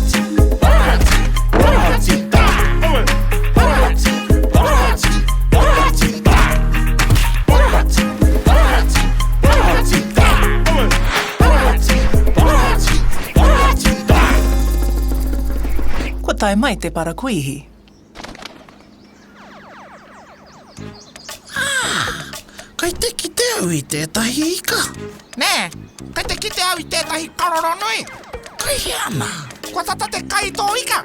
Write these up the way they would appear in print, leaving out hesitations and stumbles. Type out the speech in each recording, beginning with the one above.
Parati, parati, parati tā. Parati, parati, parati tā. Parati, parati, parati tā. Parati, parati, parati tā. Kua tae mai te parakuihi. Kei te kite au i tētahi ika. Nē, kei te kite au i tētahi karoro nui. Kei hea nā? Kua tata te kai i tō ika.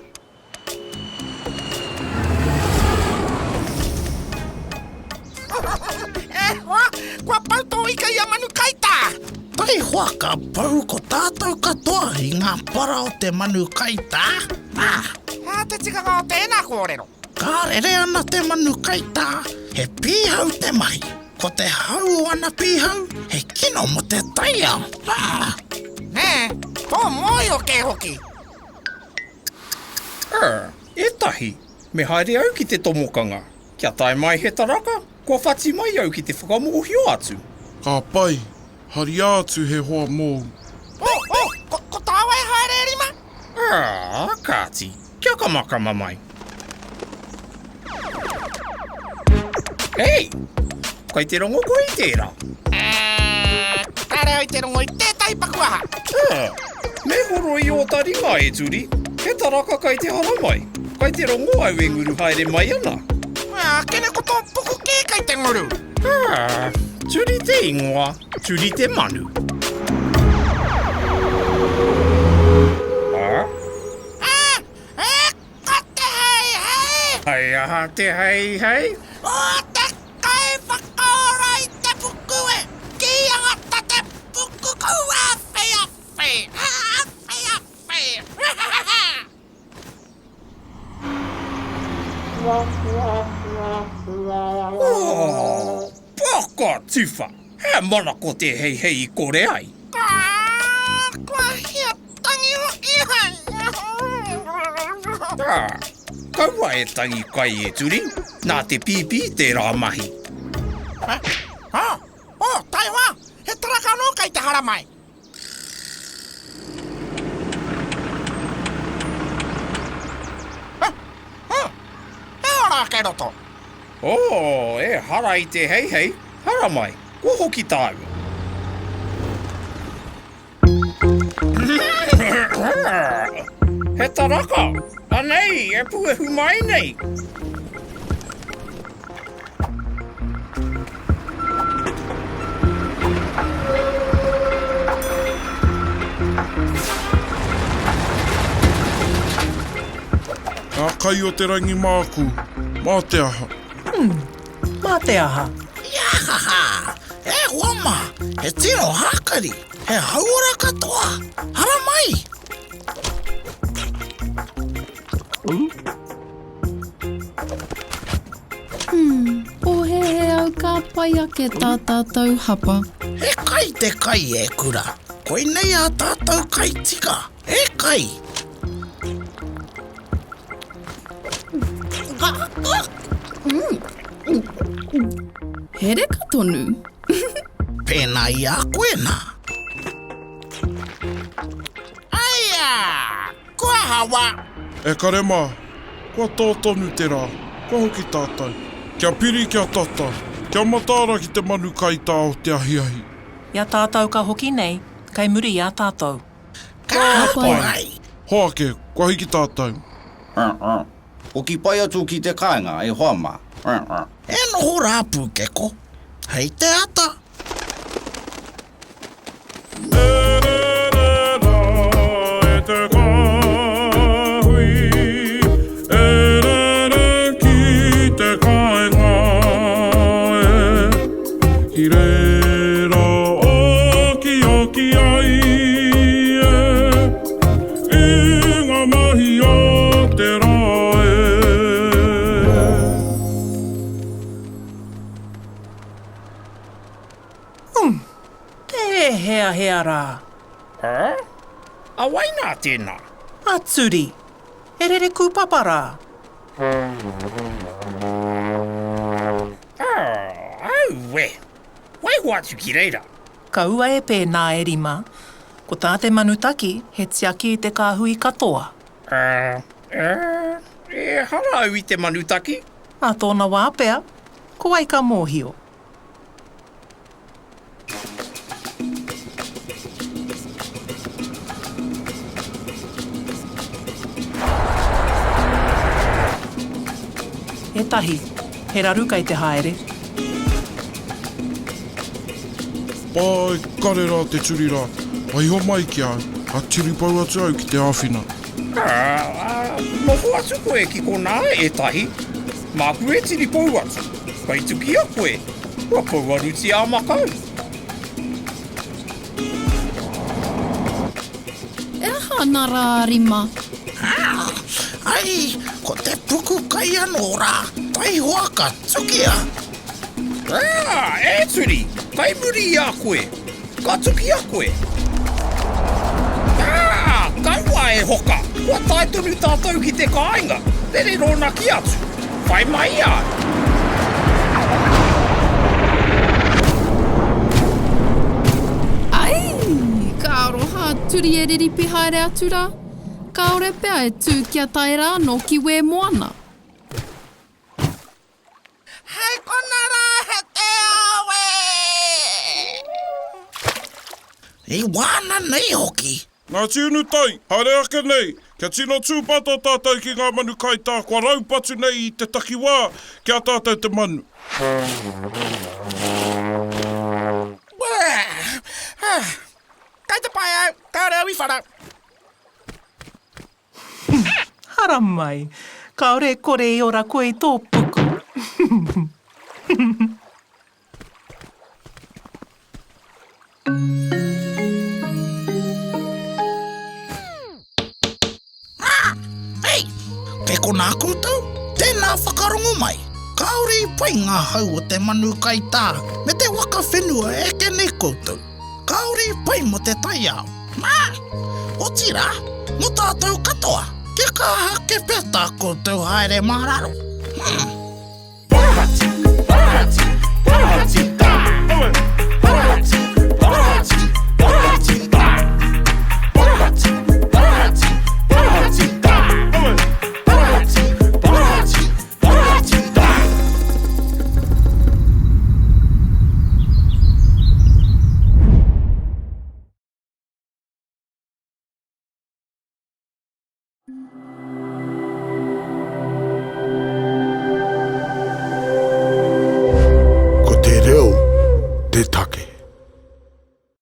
E hoa, kua pau tō ika i a Manu Kaitā. Taihoa ka pau ko tātou katoa i ngā para o te manu kaitā. Nā. Hea te tikanga o tēnā kōrero? Ka rere ana te manu kaitā, he pīhau te mahi. Ko te hau o ana pīhau, he kino mō te taiao. Nā. Nē, tō mōhio kē hoki. Er, ētahi, me haere au ki te tomokanga. Kia tae mai he taraka, kua whati mai au ki te whakamōhio atu. Ka pai, haria atu he hoa mōu. Oh, oh, ko, ko tāua e haere e Rima? Ā, kāti, kia kamakama mai. Hei! Kai te rongo koe i tērā? Ā, kāre au i te rongo i tētahi paku aha. Ā, me horoi ō taringa e Turi, he taraka kai te haramai. Kai te rongo au e nguru haere mai ana. Ā, kene ko tō puku kē kai te nguru. Ā, Turi te ingoa, Turi te manu. Ā? Ā, e, Ko te heihei! Hei aha te heihei? Ko te kaiwhakaora i te puku e kī angata te puku kua awhiawhi, awhiawhi. Oh, paka tuwha! He mana ko te heihei i kore ai. Kua hia Tangi hoki ai. Ah, kaua e tangi kai e Turi, nā te pīpī tērā mahi. Eh? Oh, oh, taihoa, he taraka anō kei te haramai. Eh, oh, he ora kei roto. Oh, ehara i te heihei, haramai, kua hoki tāua. He taraka! Anei, e puehu mai nei! Ngā kai o te rangi māku, mā te aha? Mā te aha? Iāhaha! E hoa mā, he tino hākari, he hauora katoa! Haramai! Hmm, pōhēhē au ka pai ake tā tātou hapa. He kai te kai e Kura. Koinei ā tātou kai tika. E kai! He reka tonu. Pēnā i a koe nā. Aia! Kua hawa! E kare mā, kua tō tonu te rā, kua hoki tātou. Kia piri, kia tata, kia mataara ki te manu kaitā o te ahiahi. I a tātou ka hoki nei, kei muri i a tātou. Ka pai! Hoake, kua hiki tātou. Hoki pai atu ki te kāinga, e hoa mā. E noho rā Pūkeko. Hei te ata. E rere rā e te kāhui, e rere ki te kāinga e, ki reira okioki ai e. I ngā mahi o te rā e. Umm, te heahea rā. Ā? A wai nā tēnā? A Turi. E rere kūpapa rā. Ā, aue! Waiho atu ki reira. Kaua e pēnā e Rima. Ko tā te manu taki, he tiaki i te kāhui katoa. Ehara au i te manu taki. Ā tōna wā pea, ko wai ka mōhio? E Tahi, he raru kei te haere. Pai kare rā te turi rā, waiho mai ki a au, ka tiripou atu au ki te āwhina. Ā, noho atu koe ki konā e Tahi, māku e tiripou atu. Kei tukia koe, kua pouarutia a Makau. E aha ana rā Rima? Ai, ko te puku kai anō rā, taihoa ka tukia! Ā, e Turi, kai muri i a koe, ka tukia koe. Ā, kaua e hoka, kua tae tonu tātou ki te kāinga, rere rōnaki atu. Whai mai i a au. Ai! Ka aroha a Turi e riripi haere atu rā. Kāore pea e tū kia tae rā anō ki wē moana. Hei kona rā he te awe! I wāna nei hoki. Ngāti Unutai, haere ake nei, kia tino tūpato tātou ki ngā manu kaitā kua raupatu nei i te takiwā ki a tātou te manu. Kei te pai au, kāore au i whara. Haramai, kāore e kore i ora koe i tō puku. Hei! Kei konā koutou? Tēnā whakarongo mai! Kāore i pai ngā hau o te manu kaitā me te waka whenua e eke nei koutou. Kāore i pai mō te taiao. Nā! Otirā, mō tātou katoa, kia kaha ake pea tā koutou haere mā raro. Hmm.